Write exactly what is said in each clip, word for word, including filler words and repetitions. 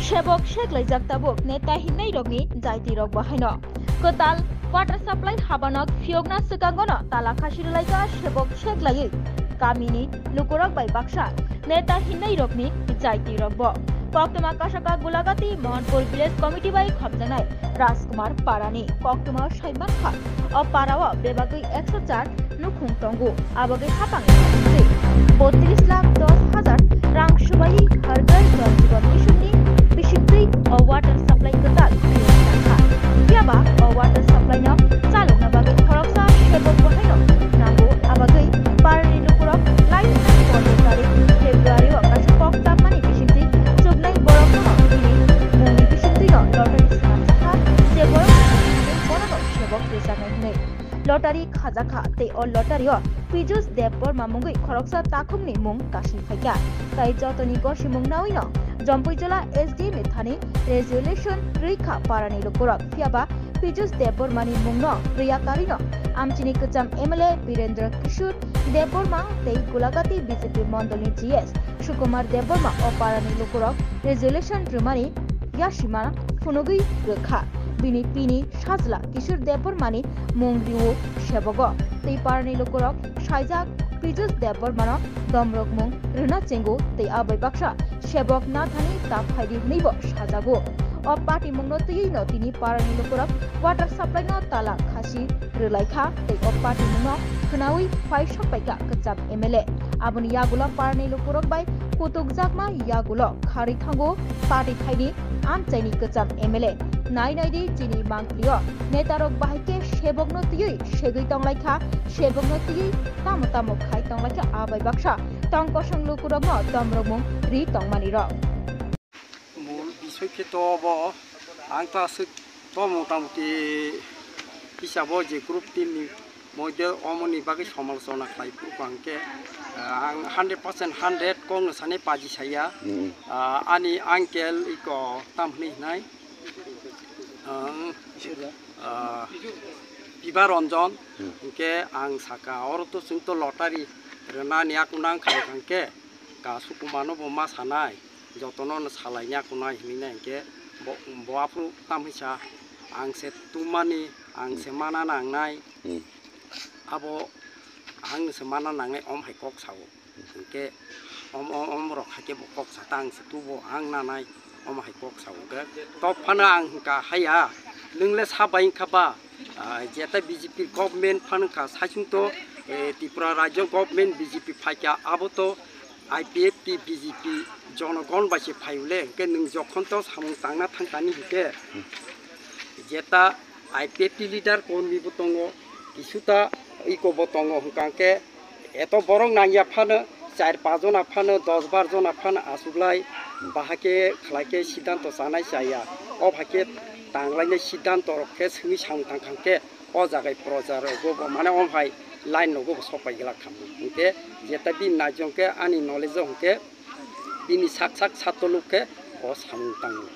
Sebok seklaijak tabuk neta hinnairokni jaitirok bahaino. Kwtal water supply habanok phiyokna swkangono tala khasi rwlaikha sebok seklaiwi kamini lukurok bai baksa neta hinnairokni jaitirokbo. Koktwma kasaka Gulagati Mohanpur Village Committee bai khopjaknai Rajkumar Parani koktwma saimankha o parao bebagwi ekso char nukhung tongo. Abagwi hapang botris lakh dos hajar rang subaiwi Har Ghar Jal Jeevan Mission ni bisingtwi o water supply kwtal kha. Phiyaba o water supply no chalokna bagwi khoroksa sebok bahaino nango. Abagwi parani lukurok laini pondro tarik February o kaisa kok chapmani bisingtwi chuknai borokno bini mungni bisingtwi no lottery swnamjakha, je borok bonono sebok rwjaknai hwnwi. Lottery khajakha tei o lottery o Piyush Debbarma mungwi khoroksa takhukni mung kasui phaikha. Tai jotoni gosimung naui no Jampuijala S D M ni thani resolution rwikha parani lukurok. Phiyaba Piyush Debbarma ni mungno rwya karwi no amchini kwcham M L A Birendra Kishore Debbarma tei Gulagati B J P mondolni G S Sukumar Debbarma o parani lukurok resolution rwmani yasima phunugwi rwkha. Bini pini sajla Kishore Debbarmani mung rio sebogo tei parani lukurok saijak Piyush Debbarmano domrokmung rwna chengo tei abai baksa sebok nathani ta phaidi hwnwibo sajago. O patimungno twiwi no tini parani lukurok water supply no tala khasi rwlaikha tei o patimungno khwnaui phai sokpaikha kwcham M L A. Aboni yagulo parani lukurok bai kutukjakma yagulo kharwi thango party thaini amchaini kwcham M L A. Nai nai di chini mangpli o netarok bahai khe sebokno twiwi segwi tonglaikha, sebokno twiwi tamo tamo khai tonglaikha abai baksa tong kosong lukurokno tomrokmung ri tongmani rok. Mul bisoi khe to obo, ang to aswk to motamuti hisabo je group team ni moddhe omoni bagwi somalochona khlai phuru hwnkhe, ah, ang hundred percent hundred kok no sani paji saya. Mm. Ah, ani uncle iko tam hwnwi hwnai, ang, ah, Biba Ranjan. Mm. Hwnkhe ang saka oro to chwng to lottery rwnani akunang khai hwnkhe ka Sukumar no bo ma sanai. Jotono no salai nya kunai hinwi nai hwnkhe bo, bo aphuru tamisa ang se tumani, ang se mana nangnai. Hmm. Abo ang se mana nangnai om hai kok sao. Hwnkhe om, om, om rok hai khe bo kok sa ta ang se tubo ang nanai om hai kok sao hwnkhe. Tok phano ang hwnkha haya, nwng le sa bai wngkha ba, ah, jeta B J P government phano wngkha saichung to, eh, Tripura rajyo government B J P phaikha abo to I P F T B J P jonogon bai se phai ule, hwnkhe nwng jokhon to samung tangna thang tani hwnkhe, jeta I P F T leader kormi bo tongo, kisuta iko bo tongo, hwnkha hwnkhe eto borok nangya phano, char paanch jona phano, dos bar jona phano achuklai, bahai khe khlai khe siddhanto chanai chaya, o bahai khe tanglainai siddhanto rok khe swngwi samung tang kha hwnkhe, o jagai proja rogo bo mane om hai line rogo bo sok pai glak kha. Hwnkhe jeta bini naijong khe ani knowledge o hwnkhe bini sak sak satoluk khe o samung tango.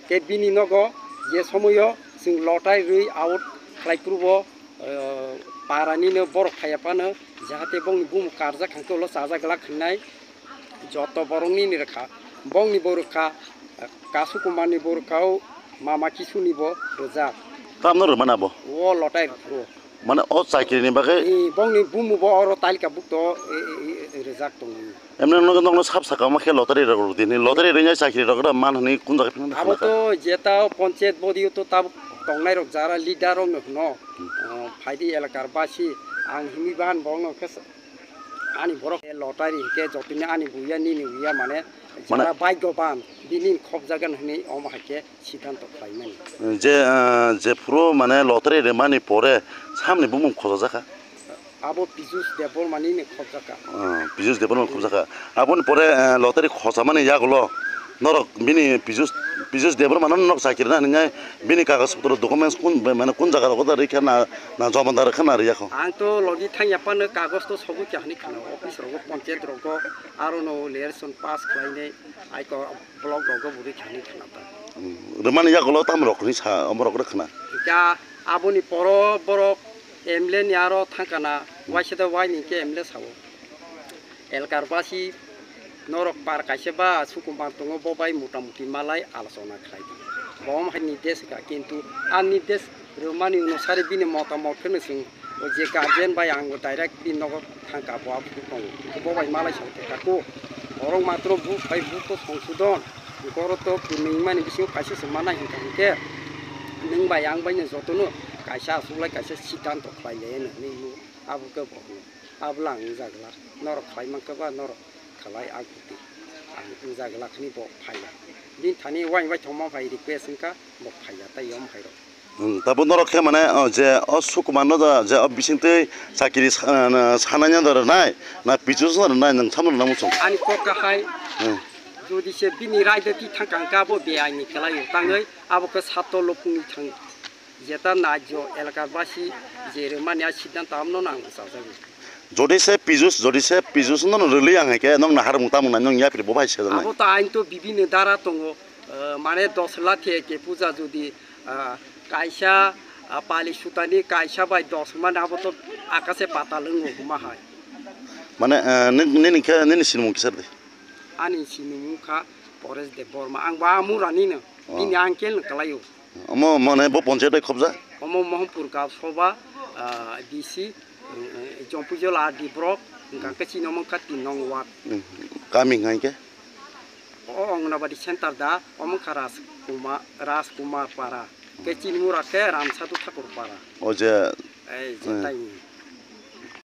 Khe bini nogo je somoyo chwng lotai rwi out khlai phuru bo, eh, para nino borok phaiya phano jahate bongni bumo karjak hwnkhe ulo chajak glak hwnwi. Joto borok nini rwkha, bongni bo rwkha, Kasu Kumarni bo rwkha, o Mama Kisuni bo rwjak. Tamno rwmana bo? O lotai rw phuru. Mane o chakri ni bagwi? Ee, bongni bumu bo oro talika bukto, e, e, e, rwjak tongo. Emne nokno, nokno sab saka ma khe lottery rok rw di, ni lottery rwnya chakri rok rw man hwnwi kun jaga phano. Abo to jeta o ponchayat body o to tabuk tongnai rok jara leader rok no hwno. Hmm. O, phaidi elakar basi ang himi ban bongno khe Ani borok lottery hinkhe jotoni ani buya nini buya mane, mane jara bhagyoban bini khobjagan hwnwi omo hai khe siddhanto khlaimani. Je, ah, jephuru mane lottery rwmani pore samni bumung khojajakha? Abo Piyush Debbarma nini khobjakha. Ah, Piyush Debbarma khobjakha. Aboni pore, ah, lottery khochamani yagulo norok bini Piyush, Piyush Debbarma no nok chakri na hwnwi bini kagoj potro documents kun, mane kun jaga rogo da rikha na, na joma da rikha na riyakho? Ang to logi thangya phano kagoj to sobo kya hwnwi khna, office rogo, ponchayat rogo, aro no election pass khlainai, aiko block rogo bo rikha hwnwi khna ta. Hmm, rwmani yagulo tam rok hwnwi sa, omo rok rw khna. Kya aboni poro borok M L A ni aro thangkana, waisa da wai ni khe M L A sao. Elkar basi Norok par kaisa ba sukumar tongo, bo bai mota moti malai alochona khlai di. Bo wng hai nirdesh ka, kintu a nirdesh rwmani onusari bini motamot phano chwng o je guardian bai ang direct bini nogo thang ka, bo aphuru tongo. Bo bai malai sa tei kako. Borok matro buk bai buk to songsodon. Goro to kwmwi mani bisingo kaisa se mana hinka hinkhe nwng bai ang bai no jotono kaisa asuklai kaisa siddhanto khlai lai nini abo khe bo. Abla ang wngjaglak, norok khlai mankha ba norok khlai, ang kwtwi ang wngjaglak hwnwi bo phaiya. Bini thani uaing bai thangma bai request wngkha, bo phaiya tei yom hai rok. Hmm, tabo norok khe mane, o, je o Sukumarno da, je o bisingtwi chakiri sa-, na, sananya da rwnai, na Pijus no rwnai, nwng samno rwna muchung? Ani kok kahai, Hmm. Jodi se bini raida ti thangkang ka bo beaini khlaio, tangwi abo khe sato lopungni thang. Jeta naijo elakabasi je rwmani a siddhanto amno nang bwchajago. Jodi se Pijus, jodi se Pijus no rwli ang hai khe nong nahar mung tamung nai nong yapri bo bai se. Abo to ain to bibini dara tongo, eh, mane dos lakh ke puja jodi, ah, kaisa, ah, pali sutani kaisa bai dos mane abo to akase patal wngo huma hai. Mane, eh, nini, nini khe, nini sinimung kisa de? Ani sinimung kha Paresh Debbarma, ang ba Amurani no, Oh. Bini uncle no kalaio. Omo mane bo ponchayat bai khobjak? Omo Mohanpur Gaon Sabha, ah, D C, eh, Jompuijol R D block, hingka khe chini omo kha tin nong ward. Hmm. Kami hingka khe? O Anganwadi center da, omo kha Rajkumar, Rajkumar Para. Khe chini mura khe Ramsadhu Thakur Para. O je, Ei, je eh. Tai.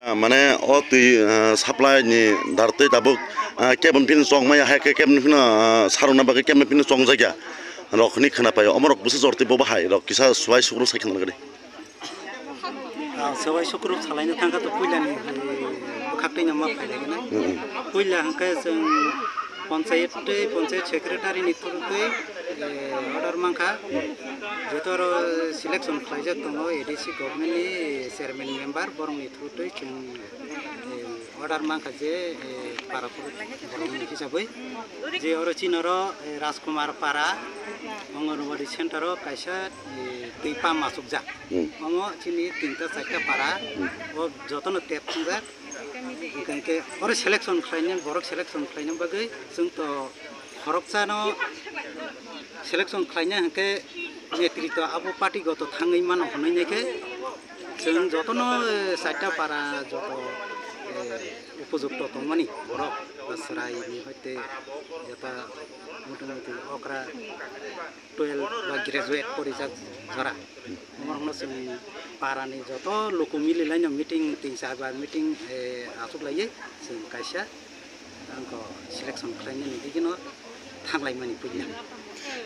Ah, mane o twi, ah, supply ni dar twi tabuk, ah, kebon phino chong maya hai khe kebon phino, ah, sarona bagwi kebon phino chong jakya rok hwnwi khna pai o. Omorok bwsa jor twi bo bahai rok kisa suwai sukro sai khna nagadi. Ah, suwai sukro salaina thangkha to puila ni, eh, bwkhak twi no ma phai lagi na. Mm, mm. Puila hwnkhe chwng Panchayat tei panchayat secretary ni through tei, eh, order mankha. Joto oro selection khlaijak tongo A D C government ni chairman member, borok ni through tei chwng, eh, order mankha je, eh, para borok ni hisabwi je oro chini oro, eh, Rajkumar Para Anganwadi center o kaisa, eh, twi pump achukjak. Hmm. Omo chini tinta charta para, Hmm. O jotono tap thwngjak. Hingke oro selection khlaina, borok selection khlaina bagwi chwng to khoroksano selection khlaina hingke netrito abo party goto thangwi mano hwnwi naikhe chwng jotono, eh, chaita para joto, eh, upojukto tongmani borok ba chwraini hoite jeta motamuti okra twelve ba graduate porijak jora. Omo rokno chwng para ni joto luku mili laino meeting tin char bar meeting, eh, achuk laiwi chwng kaisa angkho selection khlainani digino thanglai mani puila.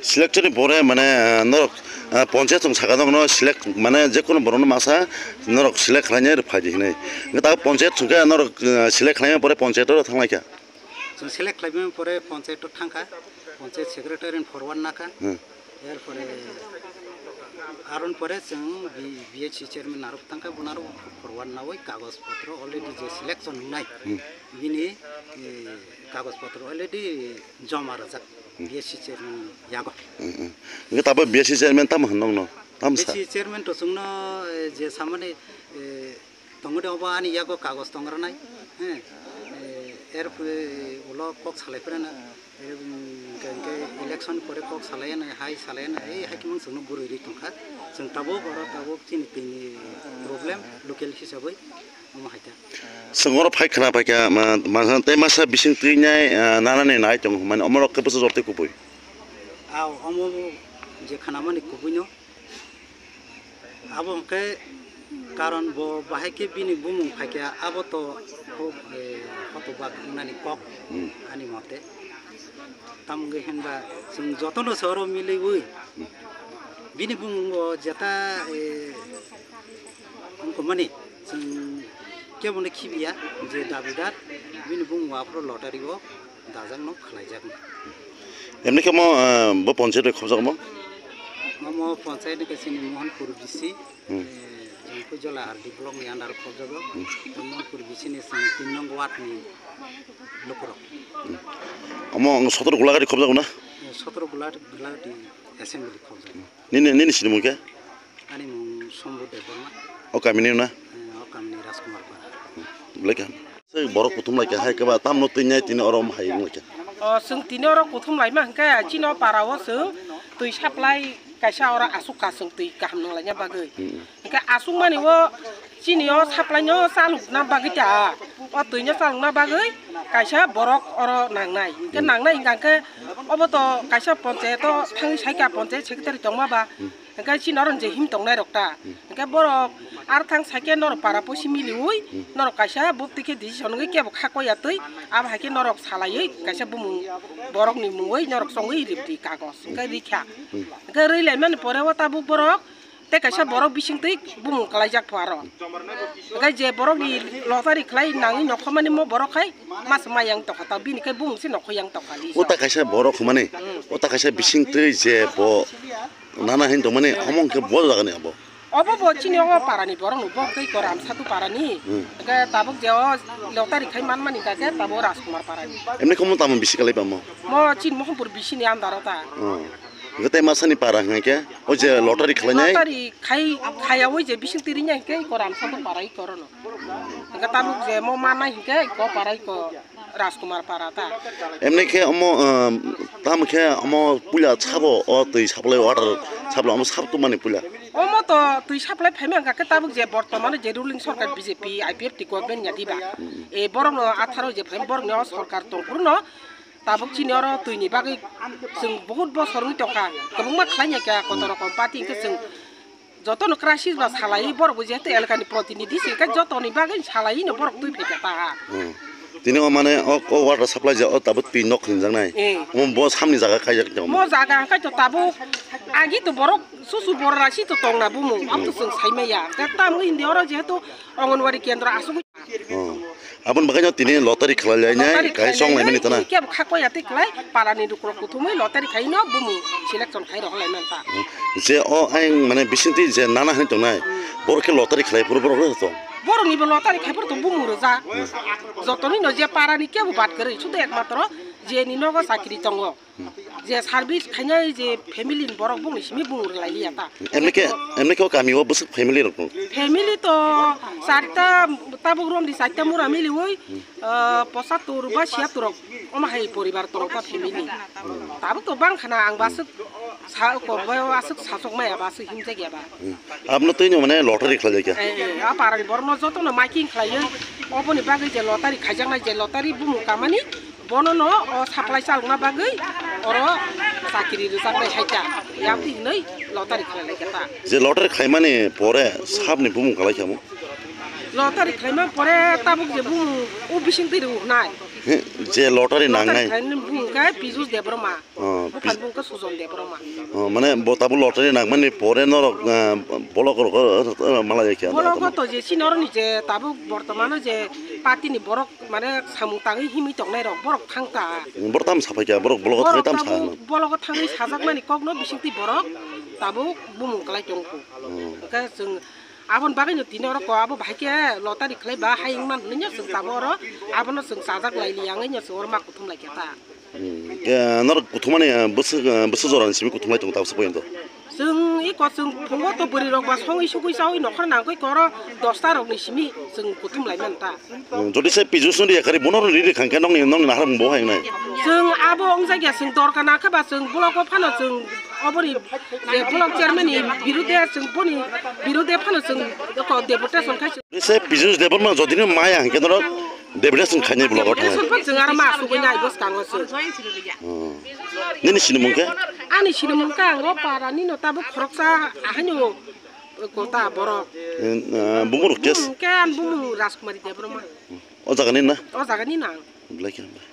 Selection ni pore mane, eh, norok, eh, ponchayat chwng saka norokno select mane jekono borokno masa norok select khlainai phai di hinwi. Hwnkhe ta ponchayat chwngkhe norok, eh, select khlaimani pore ponchayat o thanglai kha. Chwng select khlaimani pore ponchayat o thangkha, ponchayat secretary ni forward nakha. Hmm. Erpore aron pore chwng B-, B H C chairman narok thangkha, bo narok forward nawi kagoj potro already je selection wngnai, Hmm. Bini, eh, kagoj potro already joma rwjak Hmm. B H C chairman yago. Hmm, hmm. Hwnkhe tabuk B H C chairman tamo hwn nokno? Tamo sa? B H C chairman to chwngno, eh, je samani, eh, Tongode obo ani yago kagoj tong rwnai, he, eh, er, eh, ulo kok salai phirana, eh, hingke, hingke election pore kok salai anai, hai salai anai, ei hai khe mang chwngno gurui rwi tongkha. Chwng tabuk oro tabuk chini tini problem local hisabwi omo hai kha. Chwng oro phai khna paikha, ma, ma, tei masa bising twi nai, ah, nanani nai tongo, mane omorok khe bwsa jor tei kubui. Aw, omo je khnamani kubuino. Abo hwnkhe karon bo bahai khe bini bumung phaikha, abo to huk, eh, hotobak wngnani kok Hmm. ani mote. Tamo wngwi hinba chwng jotono se oro miliwi Hmm. bini bumungo jeta, eh, wngkukmani chwng kebono khibiya je dabidar bini bumungo aphuru lottery o dajakno khlaijakno. Emni khe mo, ah, bo ponchayat bai khobjakmo? Omo ponchayat ni kaisa ni Mohanpur B C, Hmm. eh, Jongkhuijola R D block ni under khobjago. Hmm. Mohanpur B C ni chwng tin nong ward ni lukurok. Hmm. Omo ang sotoro Gulagati khobjago na? Eh, sotoro Gula-, Gulagati assembly khobjago. Nini, nini sinimung khe? Ani mung Sombhu Debbarma. O kamini na? Eh, o kamini Rajkumar Para. Belai kaham. Borok kuthum lai kha hai khe ba tamno twi nai tini oro hai wng lai kha. O, chwng tini oro kuthum laima hwnkhe chini o para o chwng twi supply kaisa oro aswk ka chwng twi kaham nang laina bagwi. Hmm. Hwnkhe aswk mani o chini o supply no chalokna bagwi ta, o twi no chalokna bagwi kaisa borok oro nangnai. Hwnkhe Hmm. nangnai hwnkha hwnkhe obo to kaisa ponchayat o thangwi sai kha, ponchayat secretary tongma ba. Hmm. Hwnkhe chini oro je him tongnai rok ta. Hmm. Hwnkhe borok ar thang sai khe norok para posi miliui, Hmm. norok kaisa bopti khe decision wngwi kebo kha koya twi, abo hai khe norok salaiwi kaisa bumung borokni mungwi norok chongwi ripdi kagoj. Hwnkhe rikha. Hmm. Hwnkhe rwi laimani pore o tabuk borok tei kaisa borok bising twi bumung kwlaijak pho aro. Hwnkhe je borokni lottery khlai nangwi nokhormani mo borok khai mas mayang tokha ta, bini khe bumung se nokhor yang tokha li. O ta kaisa borok hwnmani, Hmm. o ta kaisa bising twi je bo Nana hin tongmani, omo hwnkhe bo jagani abo. Obo bo chini o parani borok no, bo tei Koram Satu parani. Hmm. Hwnkhe tabuk je o lottery khai manmani hwnkha khe tabuk Rajkumar parani. Emni khe omo tamo bisi kalai bamo? Mo chini Mohampurbisi ni under o ta. Oh. Hwnkhe tei masani para hwnkhe o je lottery khlainai? Lottery khai, khaiyawi je bising twi rinai hwnkhe Koram Satu para i korono. Hwnkhe tabuk je mo manai hwnkhe ko para i ko. Rajkumar para ta. Emni khe omo, um, tamo khe omo puila sabo o twi supply water supply omo sab tubumani puila. Omo to twi supply phaima hwnkha khe tabuk je bortomano je ruling sorkar B J P I P F T government ya diba. Hmm. E borokno atharo je phaima borokni o sorkar tongphuru no tabuk chini oro twini bagwi chwng bahut bosor wngwi tongkha. Kwbangma khlai ya kha kotor rokom party hwnkhe chwng Jotono crisis ba salai borok bo jehetu elakani protinidhi se, khe jotoni bagwi salai no borok twi phaikha ta. Hmm. Tini o mane o, o water supply je o tabuk twi nok hwnjaknai. Eh. Omo bo samni jaga khaijak tong. Mo jaga hwnkhe to tabuk agi to borok susu borok rasi to tongna bumung, abo to chwng saimaya. Khe tamo hindi oro jehetu Anganwadi kendro asugwi. Oh. Aboni bagwi no tini lottery khlai lainai, lottery khlai song laimani tana. Kebo kha koya tei khlai, parani rukrok kuthumwi lottery khai no bumung selection khai rok lai man ta. Je o ayang mane bisingtwi je nana hinwi tongnai, Hmm. borok khe lottery khlai phuru borok rw tong. Borok ni bo lottery khai phuru tong bumung rwjak. Hmm. Jotoni no je parani kebo bad kwrwi, sudo ekmatro je ni nogo chakri tongo. Hmm. Je service khainai je family ni borok bongni simi bung rwlai liya ta. Emni khe, emni khe o kami o bwswk family rok tongo? Family to charta, tabuk romni charta mura miliui, Hmm. ah, pochattor ba siyattor rok omo hai poribar tongo ta family. Hmm. Tabuk to bang khana ang baswk sa ko ba aswk sasok maya ba aswk himjak ya ba. Hmm. Abno twi no mane lottery khlai kha. Eh, eh, a parani borok no joto no marking khlaiwi oboni bagwi je lottery khaijaknai je lottery bumung kamani Bono no o supply chalokna bagwi oro chakiri rwjaknai hai ta. Yang twi hwnwi lottery khlai lai kha ta. Je lottery khlaimani pore sabni bumung kwlai kha mo? Lottery khlaima pore tabuk je bumung o bising twi rw hwnai. He, je lottery Lottery nangnai. khlaimani bumung khe Pijus Debbarma. Oh, Buphang Pij- bumung khe Sujon Debbarma. Oh, mane bo tabuk lottery nangmani pore norok, ah, bolok rok, ah, ah, malai kha. Bolok to je chini oro ni je tabuk bortomano je party ni borok Mane samung tangwi himwi tongnai rok borok thang ta. Borok tam saphai kha, borok blogo Borok thangwi tam sa tabuk hwnwi. Blogo thangwi sajakmani kokno bisingtwi borok tabuk bumung kwlai tongkhu. Hmm. Hwnkhe chwng aboni bagwino tini oro ko abo bahai khe lottery khlai ba hai wngmani hwnwi chwng tabuk oro abono chwng chajak lai li ya wngwi chwng oro ma kuthum lai khe ta. Hmm. Eh, norok kuthumani, eh, bwswk, eh, bwswk jorani simi kuthumlai tongo tabuk se poyonto? Chwng iko chwng phungo to bwrwi rok ba songwi sugwi chawi nokhor nangkhe koro dosta rokni simi chwng kuthum lai manta. Hmm, jodi se Pijus no riya kari bono ri ri khangkhe nokni, nokni nahar bo hai nai. Chwng abo wngjakya chwng dorka nangkhe ba chwng blogo phano chwng oboni je block chairman ni birude chwng boni birude phano chwng eko deputation khai. Jodi se Pijus Debbarma jodi no maya hangkhe norok Deputation khainai blogo thangwi. Deputation phan chwng aro ma asugwi nai bwskango se. Hmm. Nini sinimung khe? Ani sinimung khe ang o para nino tabuk khoroksa ahaino kota borok. Eh, bumung rok kes? Bumung khe ang bumung Rajkumari Debbarma. O jaga ni na? O jaga ni na ang. Belai khe hambai.